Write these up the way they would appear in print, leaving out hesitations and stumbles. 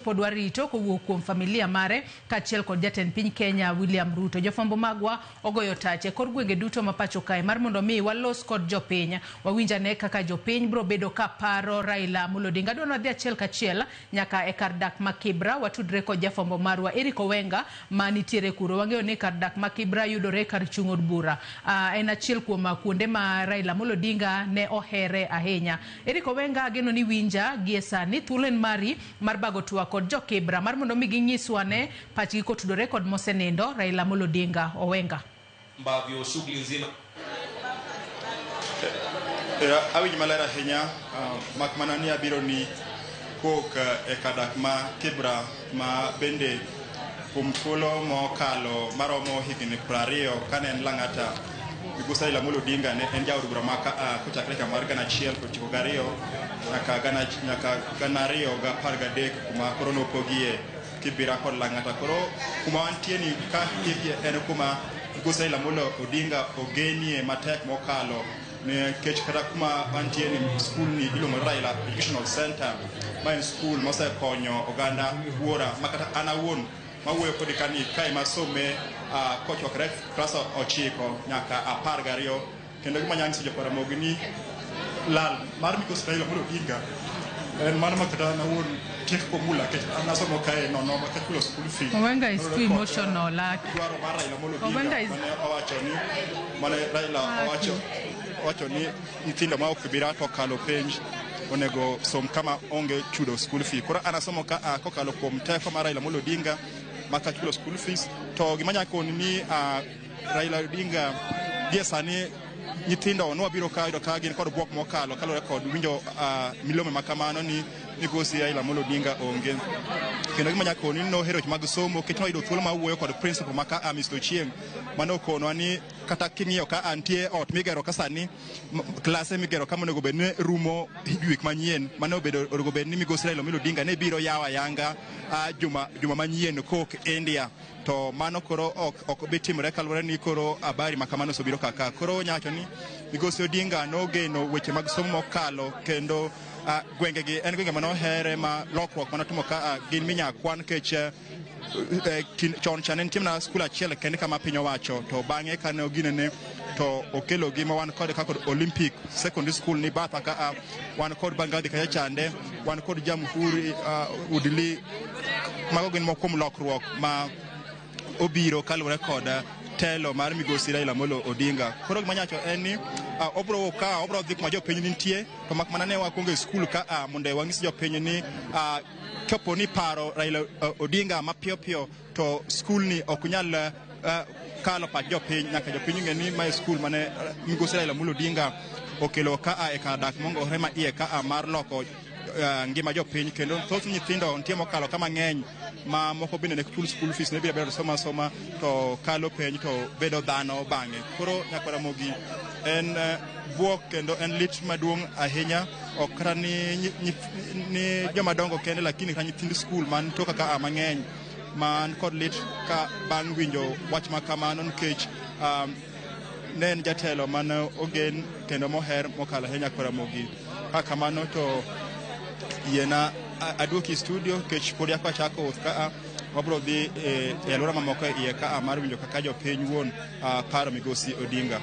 Pod warito kowuok kuom familia mare kaachiel kod jatend piny Kenya William Ruto. Jofwambo magwa ogoyo tach e kor gwenge duto ma pacho kae mar mondo mi walos kod jopiny. Wawinj ane kaka jopiny bro bedo ka paro Raila Amolo Odinga. Adwa ni wadhi achiel kachiel nyaka e kar dak ma Kibra watudre kod jafwambo marwa Eric Owenga ma nitiere kuro. Wang'eyo ni kar dak ma Kibra yudore kar chung' od bura. En achiel kuom kuonde ma Raila Amolo Odinga ne ohere ahinya. Eric Owenga ageno ni winja gie sani. Thuolo en mari mar bago twak kod jo Kibra mar mondo mi ginyiswa ne pachgi kotudore kod mosenindo Raila Amolo Odinga. Owenga. Ambavyo shughuli nzima Awinj maler ahinya, mak mana ni abiro ni kok e kadak ma Kibra ma bende kuom thuolo mokalo maromo higni 20 kane en Lang'ata, Migosi Raila Amolo Odinga ne en jaod bura ma ka kochakre higa mar 1992 nyaka 2013 kuma koro nopogie Kibra kod Lang'ata. Koro kuma wantie ni ka en kuma Migosi Raila Amolo Odinga ogenie matek mokalo nikech kata kuma wantie ni skul ni iluongo ni Raila Educational Center, ma en skul mosekonyo oganda buora ma kata an awuon mawuoyo kodi kani kae masome kochakore klas 9 nyaka 12. Kendo gima anyalo nyiso jokaramogi ni lal mar Migosi Raila Amolo Odinga en mano ma kata an awuon tiek komula nikech an asomo kae nono ma kachulo school fee. Owenga is too emotional. Dwaro mar Raila Amolo Odinga Owenga is mane owacho ni mane Raila owacho ni nyithindo ma ok Kibra to okalo penj onego som kama onge chudo school fee. Koro an asomo ka kokalo kuom teko mar Raila Amolo Odinga ma kachulo school fees. To gima anyalo koni ni Raila Odinga gie sani nyithindo nwabiro ka yudo ka gin kod bwok mokalo kaluwore kod winjo milome ma kamano ni Migosi Raila Amolo Odinga onge. Kendo gima nyaka koni ni nohero weche mag somo nikech noyudo thuolo mar wuoyo kod principal ma ka Mr. Ochieng mane okonwa ni kata king'iyo ka antie ot migero ka sani klase migero ka monego bed ni rumo wik manyien mane obedo onego bed ni Migosi Raila Amolo Odinga ne biro yawo ayanga juma manyien kowuok India. To mano koro ok bi timore kaluwore ni koro habari ma kamano osebiro kaka. Koro nyawacho ni Migosi Odinga nogeno weche mag somo mokalo kendo gwengegi en gwenge mane ohere ma lokruok mane otimo ka gin minya kwan nikech chon cha ne nitie mana skul achiel kende kama piny owacho to bang'e kane oginene to okelo gi ma wan kod kaka Olympic Secondary School ni batha ka wan kod Bangadhi kacha chande wan kod Jamhuri Udili. Mago gin moko kuom lokruok ma obiro kaluwore kod telo mar Migosi Raila Amolo Odinga. Koro gima anyawacho en ni obro wuok ka obro dhi kuma jopiny nitie to mak mana ne wakwongo e skul ka mondo wang'is jopiny ni kapo ni paro Raila Odinga mapiyo piyo to skul ni ok nyal kalo pach jopiny nyaka jopiny ng'e ni mae skul mane Migosi Raila Amolo Odinga okelo ka e kar dak mongore ma iye ka mar loko ngima jopiny. Kendo thoth nyithindo nitie mokalo ka mang'eny ma moko bende ne chul school fees ne biro bedo somo asoma to kalo penj to bedo dhano bang'e. Koro nyakwar Ramogi en bwok kendo en lit maduong' ahinya ok kata ni joma dongo kende lakini kata nyithind skul man toka ka mang'eny man kod lit ka bang' winjo wach ma kamano nikech ne en jatelo mane ogen kendo moher mokalo ahinya nyakwar Ramogi. Ka kamano to yiena aduoki studio nikech pod eka wachako wuoth ka wabro dhi e alwora mamoko e iye ka mar winjo kaka jopiny wuon paro Migosi Odinga.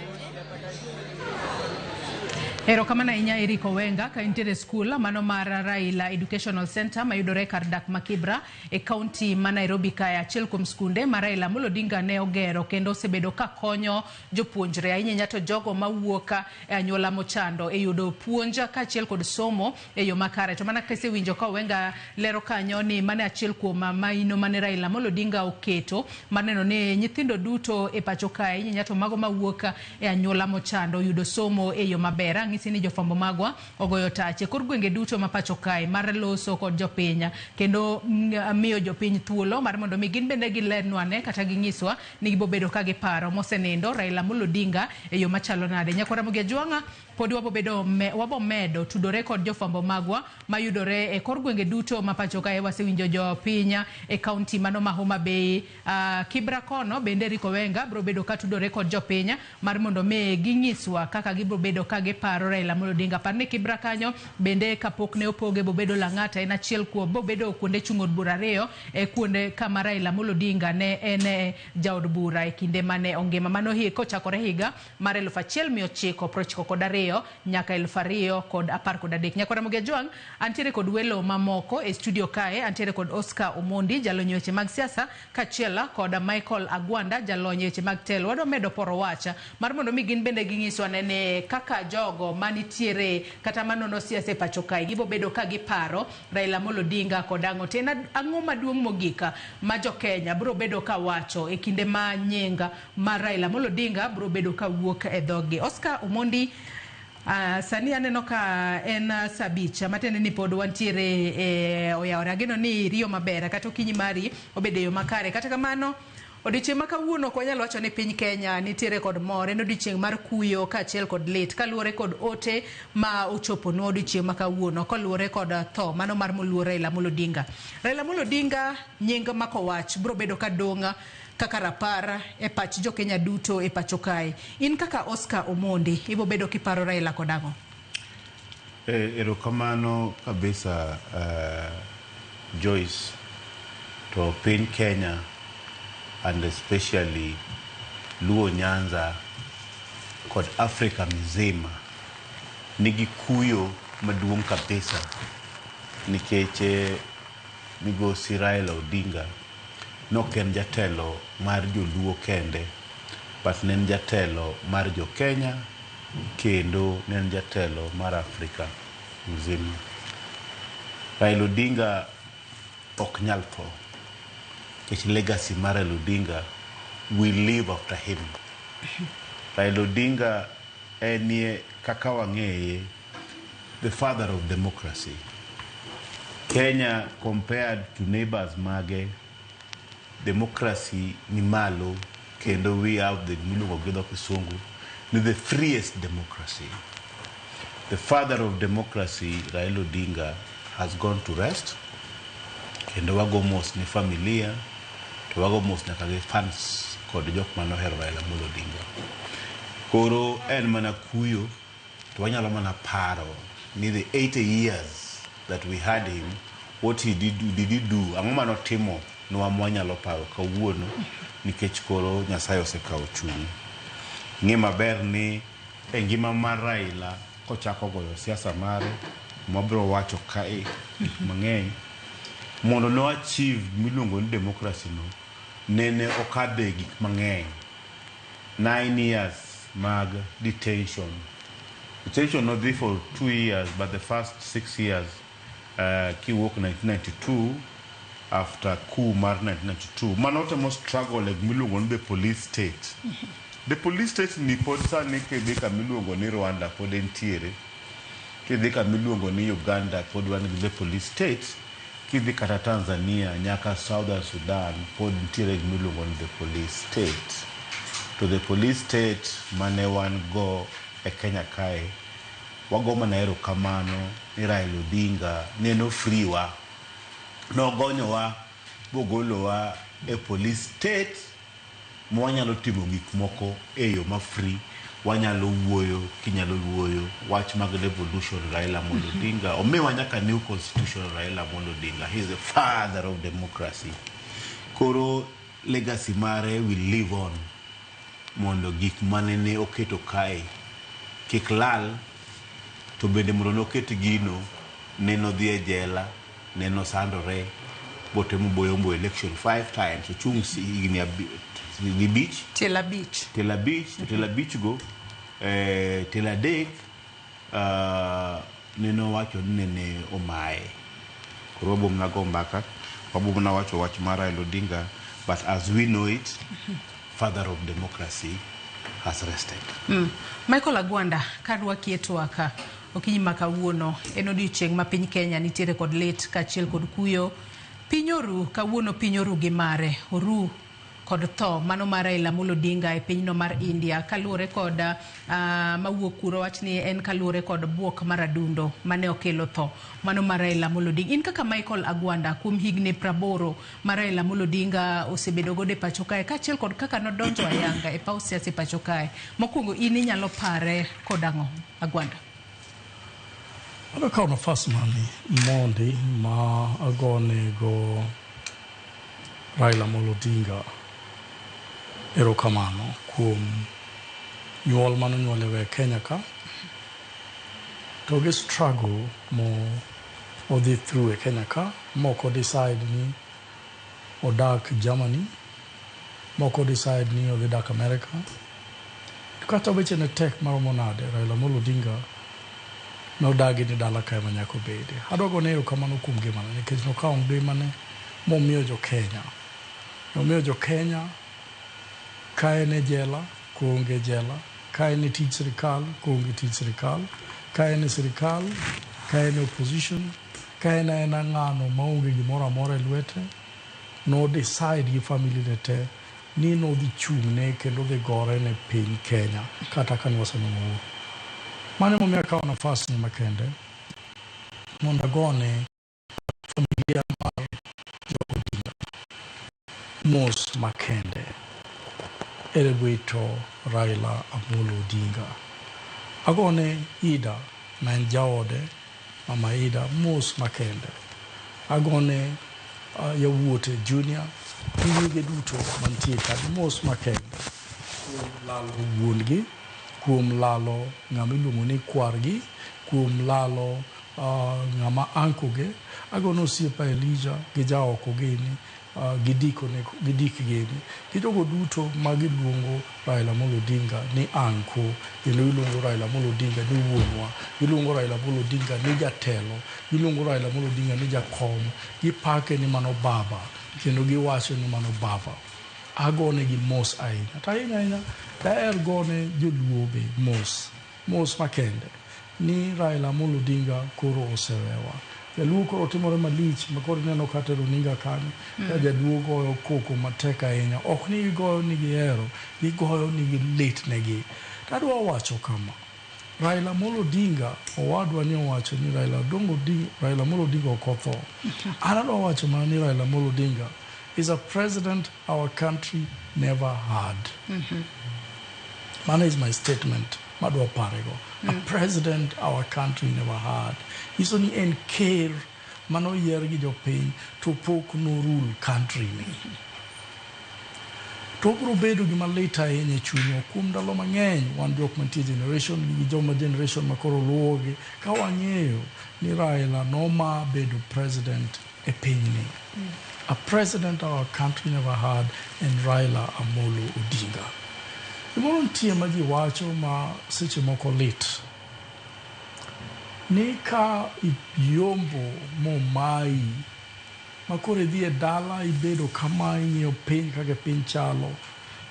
Erokamano ahinya Eric Owenga ka intiere e skul mano mar Raila Educational Center mayudore e kar dak ma Kibra e kaunti ma Nairobi kae, achiel kuom skunde ma Raila Amolo Odinga ne ogero kendo osebedo ka konyo jopuonjre ahinya ahinya to jogo mawuok e anyuola mochando e yudo puonj kaachiel kod somo e yo makare. To mana kaka isewinjo ka Owenga lero kanyo ni mano e achiel kuom maino mane Raila Amolo Odinga oketo mar neno ni nyithindo duto e pacho kae ahinya ahinya to mago mawuok e anyuola mochando oyudo somo e yo maber. Ang'isi ni jofwambo magwa ogoyo tach e kor gwenge duto ma pacho kae mar loso kod jopiny kendo miyo jopiny thuolo mar mondo mi gin bende gilernwa ne kata ginyiswa ni gibobedo ka giparo mosenindo Raila Amolo Odinga e yo machalo nade. Nyakwar Ramogi Ajwang'a pod wabo medo tudore kod jofwambo magwa mayudore e kor gwenge duto ma pacho kae. Wasewinjo jopiny e kaunti mano ma Homa Bay, Kibra kono bende Eric Owenga bro bedo ka tudore kod jopiny mar mondo mi ginyiswa kaka gibro bedo ka giparo paro Raila Amolo Odinga. Par ni Kibra kanyo bende kapok ne opoge bobedo Lang'ata, en achiel kuom bobedo kuonde chung' od bura ariyo e kuonde kama Raila Amolo Odinga ne en jaod bura e kinde mane ongima. Mano kochakore higa mar 1992 nyaka 2013. Nyakwara Ramogi Ajwang', antiere kod welo mamoko e studio kae, antiere kod Oscar Omondi, jalony weche mag siasa, kaachiel kod Michael Agwanda, jalony weche mag telo. Wadwa medo poro wach mar mondo mi gin bende ging'iswa nene kaka jogo manitiere kata manono siasa e pacho kae gibo bedo ka giparo Raila Amolo Odinga kod ang'o. To en ang'o maduong' mogik ma jo Kenya biro bedo ka wacho e kinde ma nying mar Raila Amolo Odinga biro bedo ka wuok e dhoggi. Oscar Omondi, sani aneno ka en saa 5, matiende ni pod wantiere e oyawore. Ageno ni iriyo maber kata okinyi mari obedo e yo makare. Kata kamano, odiochieng' ma kawuono ok wanyal wacho ni piny Kenya nitiere kod mor. En odiochieng' mar kuyo kaachiel kod lit kaluwore kod ote ma ochoponwa odiochieng' ma kawuono koluwore kod tho mano mar moluor Raila Amolo Odinga. Raila Amolo Odinga nying makowach biro bedo ka dong' kaka rapar e pach jo Kenya duto e pacho kae. In kaka Oscar Omondi, ibo bedo kiparo Raila kod ang'o? Erokamano kabisa, Joyce. To piny Kenya and especially Luo Nyanza kod Afrika mzima nigi kuyo maduong' kabisa nikech migosi Raila Odinga nok en jatelo mar joluo kende, but ne en jatelo mar jo Kenya kendo ne en jatelo mar Afrika mzima. Raila Odinga ok nyal tho nikech legacy mar Raila Odinga will live after him. Raila Odinga enie kaka wang'eye the father of democracy. Kenya, compared to neighbors mage, democracy ni malo kendo we have the miluongo gi dho kisungu ni the freest democracy. The father of democracy, Raila Odinga, has gone to rest, kendo wago mos ne familia to wago mos nyaka gi fans kod jok manohero Raila Amolo Odinga. Koro en mana kuyo to wanyalo mana paro ni the 80 years that we had him, what he did he do, ang'o manotimo nwa mwanyalo paro kawuono nikech koro Nyasaye osekawo chunye. Ng'e maber ni e ngima mar Raila kochako goyo siasa mare mwabiro wacho kae gik mang'eny mondo no achieve miluongo ni democracy no nene okadhe gik mang'eny. 9 years mag detention nodhi for 2 years, but the first 6 years, kiwuok 1992 after coup mar 1992 mano otemo struggle e gimiluongo ni the police state. The police state ni pod sani kidhi kamiluongo ni Rwanda pod entiere, kidhi kamiluongo ni Uganda pod wan gi the police state, kidhi kata Tanzania nyaka Southern Sudan pod nitiere gimiluongo ni the police state. To the police state mane wan go e Kenya kae, wago mana erokamano ni Raila Odinga neno free wa, nogonyowa bogolowa e police state mwanyalo timo gik moko e yo ma free, wanyalo wuoyo kinyalo wuoyo wach mag devolution. Raila Amolo Odinga omiwa nyaka new constitution. Raila Amolo Odinga, he is the father of democracy. Koro legacy mare will live on mondo gik manene oketo kae kik lal, to bende mondo noket gino neno dhi e jela, neno sandore botemo boyombo election five times, ochung' higni 5. Tielo 5. Tielo 5, to tielo 5 go, tielo 3 neno wacho ni nene omaye. Koro wabo mana go mbaka, wabo mana wacho wach mar Raila Odinga, but as we know it, father of democracy has rested. Michael Agwanda, karwaki e twak okinyi ma kawuono, en odiochieng' ma piny Kenya nitiere kod lit kaachiel kod kuyo. Piny oru kawuono, piny oru gi mare, oru kod tho mano mar Raila Amolo Odinga e pinyno mar India kaluwore kod mawuok kuro wach ni en kaluwore kod buok mar adundo mane okelo tho mano mar Raila Amolo Odinga. In kaka Michael Agwanda, kuom higni 80 ma Raila Amolo Odinga osebedo godo e pacho kae kaachiel kod kaka nodonjo ayanga e paw siasa e pacho kae, mokwongo in inyalo pare kod ang'o, Agwanda? Adwa kawo nafas mani mondi ma agonego Raila Amolo Odinga erokamano kuom nyuol manonyuole e Kenya ka to gi struggle mo odhi through e Kenya ka moko decide ni odak Germany, moko decide ni odhi dak America. To kata weche ne tek maromo nade, Raila Amolo Odinga nodagi ni dala ka ema nyaka obede. Adwa gone erokamano kuom ngimane nikech nokawo ngimane momiyo jo Kenya. Nomiyo jo Kenya ka en e jela, koonge e jela, ka en e tij sirikal, koonge tij sirikal, ka en e sirikal, ka en e opposition, ka en aena ng'ano maonge gimoro amora e lwete, no decide gi family ne te ni nodhi chung'ne kendo dhi gore ne piny Kenya kata ka nwasenwang'o uhuru. Mano emomiyo akawo nafas ni makende mondo agone familia mar jo Odinga mos makende e wito Raila Amolo Odinga. Agone Ida ma en jaode, Mama Ida, mos makende. Agone yawuote Junior gi nyige duto mantie kanyo mos makende kuom lalo wuon gi, kuom lalo ng'ama iluongo ni kwargi, kuom lalo ng'ama uncle gi. Agono osiepa Elijah gi jaoko gini, gi dikone, gi dik gini, gi jogo duto ma giluongo Raila Amolo Odinga ni uncle, kendo giluongo Raila Amolo Odinga ni wuonwa, giluongo Raila Amolo Odinga ni jatelo, giluongo Raila Amolo Odinga ni jakom, gipake ni mano baba, kendo giwacho ni mano baba. Agone gi mos ahinya. To ahinya ahinya, daher gone joluo be mos, mos makende ni Raila Amolo Odinga koro osewewa. Jaluo koro timore malich ma koro ineno kata e runinga kanyo ka jaluo goyo koko matek ahinya. Ok ni gigoyo ni gihero, gigoyo ni gilit negi. To adwa wacho kama, Raila Amolo Odinga, owadwa ni owacho ni Raila Odongo Odinga, Raila Amolo Odinga ok otho. An adwa wacho mana ni Raila Amolo Odinga is a president our country never had. Mano is my statement madwa parego. A president our country never had. Nyiso ni en ker manoyier gi jopiny to pok no rule country ni. To obiro bedo gima lit ahinya e chunywa kuom ndalo mang'eny wan jok mantie generation gi joma generation makoro luwogi ka wang'eyo ni Raila noma bedo president e pinyni. A president our country never had en Raila Amolo Odinga. Gimoro nitie ma ji wacho ma seche moko lit. Ni ka iyombo momayi ma koro idhi e dala ibedo kama ing'iyo piny kaka piny chalo,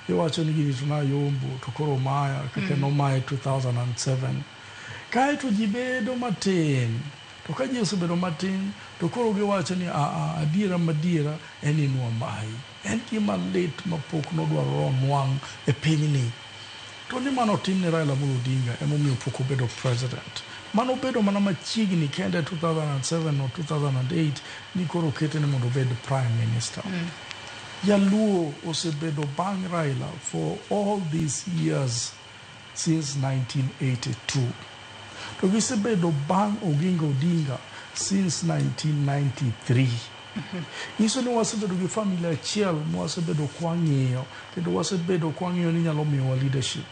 iwacho ni gini to nayombo to koro omaya kaka nomaye 2007. Kaeto ji bedo matin, to ka ji osebedo matin to koro giwacho ni aa adiera madiera en ni nwamayi. En gima lit mapok nodwarore onwang' e pinyni. To ni mano otim ne Raila Amolo Odinga emomiyo pok obedo president. Mano bedo mana machiegni kende 2007 or 2008 ni koro okete ni mondo obed prime minister. Jaluo osebedo bang' Raila for all these years since 1982. To gisebedo bang' Oginga Odinga since 1993. Nyiso ni wasebedo gi familia achiel mwasebedo kwang'iyo kendo wasebedo kwang'iyo ni nyalo miyowa leadership.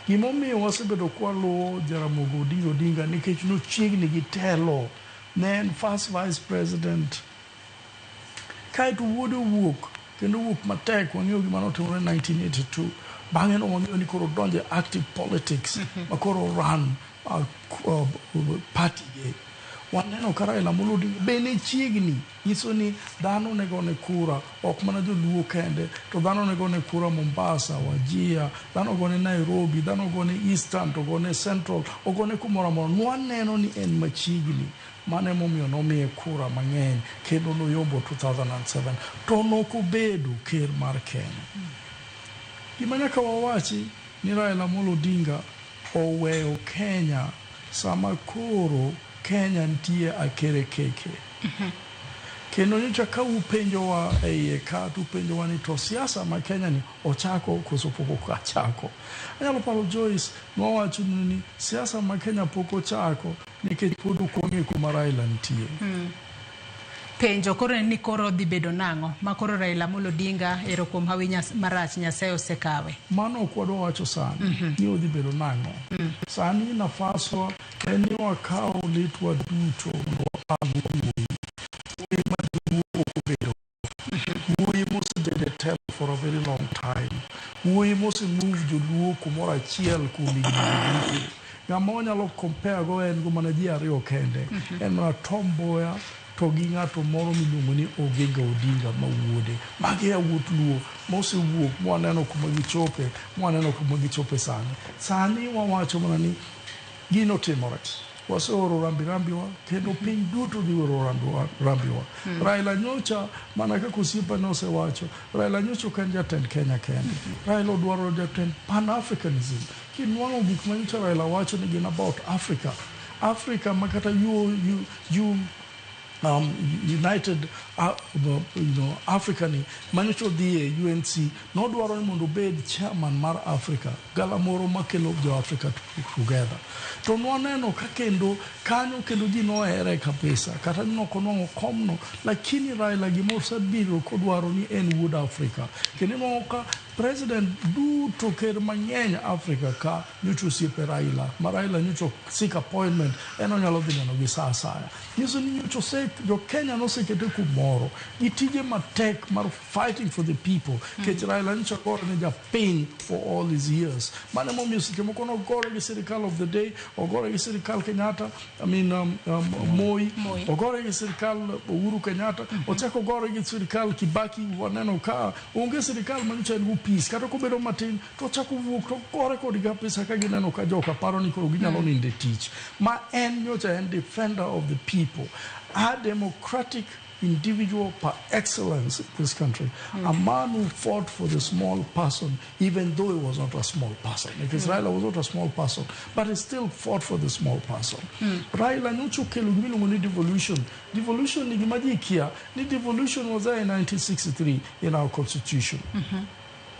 Gimomiyo wasebedo kwaluwo Jaramogi Oginga Odinga nikech nochiegni gi telo, ne en first vice president. Kaeto wuode owuok kendo owuok matek, wang'eyo gima notimore 1982. Bang'e no wang'eyo ni koro odonjo e active politics ma koro run party ge. Waneno ka Raila Amolo Odinga be ne chiegni nyiso ni dhano ne gone kura, ok mana joluo kende, to dhano ne gone kura Mombasa, Wajir, dhano gone Nairobi, dhano gone Eastern, to gone Central, ogone kumoro amora. Nwaneno ni en machiegni. Mano emomiyo nomiye kura mang'eny kendo noyombo 2007 to nokobedo ker mar Kenya. Gima nyaka wawachi ni Raila Amolo Odinga oweyo Kenya sama koro Kenya nitie akerekeke. Kendo nyocha ka upenjowa e iye ka to upenjowa ni to siasa ma Kenya ni ochako koso pok ochako. Anyalo paro Joyce nowacho ni siasa ma Kenya pok ochako nikech pod ok wang'eyo kuma Raila nitie. Penjo koro en ni koro dhi bedo nang'o ma koro Raila Amolo Odinga ero kuom hawi marach Nyasaye osekawe. Mano ok wadwa wacho sani ni odhi bedo nang'o. Sani nafaswa en ni wakaw litwa duto mondo wapang wuoyi. Wuoyi ma joluo ok obedo. Wuoyi mosebedo e telo for a very long time. Wuoyi mose move joluo kumoro achiel kuom higni duto. Ng'ama wanyalo compare go en go mana ji ariyo kende. En mana Tom Mboya to gi ng'ato moro miluongo ni Oginga Odinga ma wuode. Magi yawuot Luo mosewuok mwaneno kuma gichope, mwaneno kuma gichope sani. Sani wawacho mana ni gino timore. Waseoro rambi rambiwa kendo piny duto dhi oro rambiwa. Raila nyocha mana kaka osiepa nosewacho, Raila nyocha ok en jatend Kenya kende. Raila odwaro jatend Pan-Africanism. Kinwang'o gik ma nyocha Raila wacho ni gin about Africa. Africa ma kata you United Africa ni manyocha odhi e UNC nodwaro ni mondo obed chairman mar Africa galamoro makelo jo Africa together to nwaneno ka kendo kanyo kendo ji nohere kabisa kata ni nokonwang'o komno lakini Raila gima osebiro kodwaro ni en wuod Africa kendo inwang'o ka president duto ker mang'eny Africa ka nyocha osiepe Raila ma Raila nyocha seek appointment en onyalo dhi neno gi sa asaya nyiso ni nyocha ose jo Kenya nosekete kumoro gi tije matek mar fighting for the people kech Raila nyocha gore ne japiny for all his years mano emomiyo seche moko nogore gi sirikal of the day ogore gi sirikal Kenyatta I mean Moi, Moi. ogore gi sirikal Uhuru Kenyatta ochako ogore gi sirikal Kibaki waneno ka onge sirikal manyocha en go peace kata kobedo matin to ochako wuok to gore kodgi kabisa ka gineno ka joka paro ni koro ginyalo nindo e tich ma en nyocha en defender of the people a democratic individual par excellence in this country, a man who fought for the small person, even though he was not a small person. Because Raila was not a small person, but he still fought for the small person. Raila nyocha okelo gima iluongo ni devolution. Devolution ni gima ji kia, ni devolution was there in 1963 in our constitution.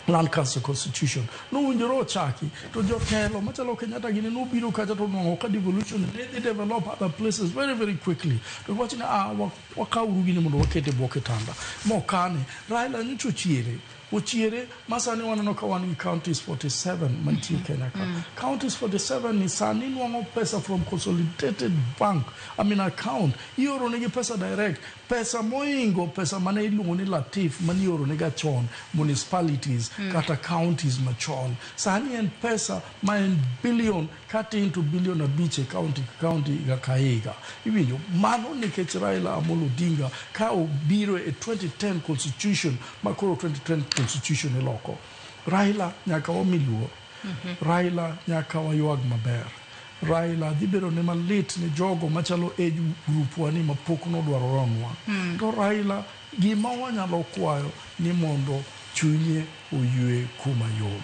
Land Council Constitution. Nowinjore ochaki to jotelo machalo Kenyatta gini nobiro kacha to nwang'o ka devolution ne dhi develop other places very very quickly. To giwacho ni ah wakawuru gini mondo waket e bwo kitanda. Mokane. Raila nyocha ochiere. Ochiere ma sani waneno ka wan gi counties 47 mantie Kenya ka. Counties 47 ni sani nwang'o pesa from consolidated bank, I mean account. Ioro negi pesa direct. Pesa moingo pesa mane iluongo ni Latif mane ioro nega chon municipalities kata counties machon. Sani en pesa ma en billion katin to billion 5 e county ka county higa ka higa. Iwinjo mano nikech Raila Amolo Odinga ka obiro e 2010 constitution ma koro 2010 constitution iloko. Raila nyaka wami luor. Raila nyaka waywag maber. Raila dhi bedo ne malit ne jogo machalo age group wa ni mapok nodwaro ronwa. To Raila gima wanyalo kwayo ni mondo chunye oywe kuma yom.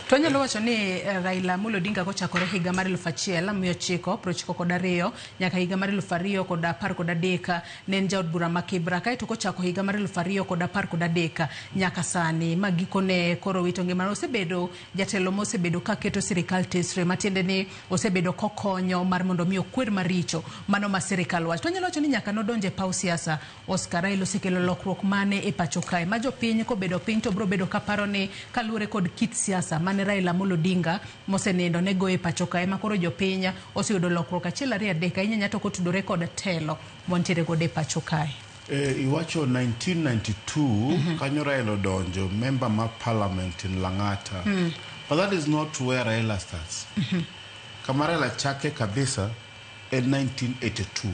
To anyalo wacho ni Raila Amolo Odinga kochakore higa mar 1992 nyaka higa mar 2013 ne en jaod bura ma Kibra kaeto kochako higa mar 2013 nyaka sani ma gikone koro wito ngimane osebedo jatelo mosebedo kaketo sirikal tesre matiende ni osebedo kokonyo mar mondo mi okwer maricho mano ma sirikal wacho. To anyalo wacho ni nyaka nodonje paw siasa Oscar Raila osekelo lokruok mane e pacho kae ma jopiny kobedo piny to biro bedo kaparo ni kaluwore kod kit siasa mane Raila Amolo Odinga mosenindo ne goyo e pacho kae ma koro jopiny oseyudo lokruok achiel ariyo adek ahinya ahinya to kotudore kod telo mwantiere godo e pacho kae. Iwacho 1992 kanyo Raila odonjo member mar parliament in Lang'ata. But that is not where Raila starts. Kama Raila chake kabisa in 1982.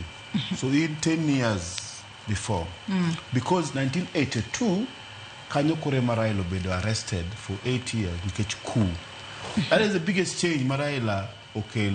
So in 10 years before. Because 1982 kanyo kore ma Raila obedo arrested for 8 years nikech coup. That is the biggest change ma Raila okelo.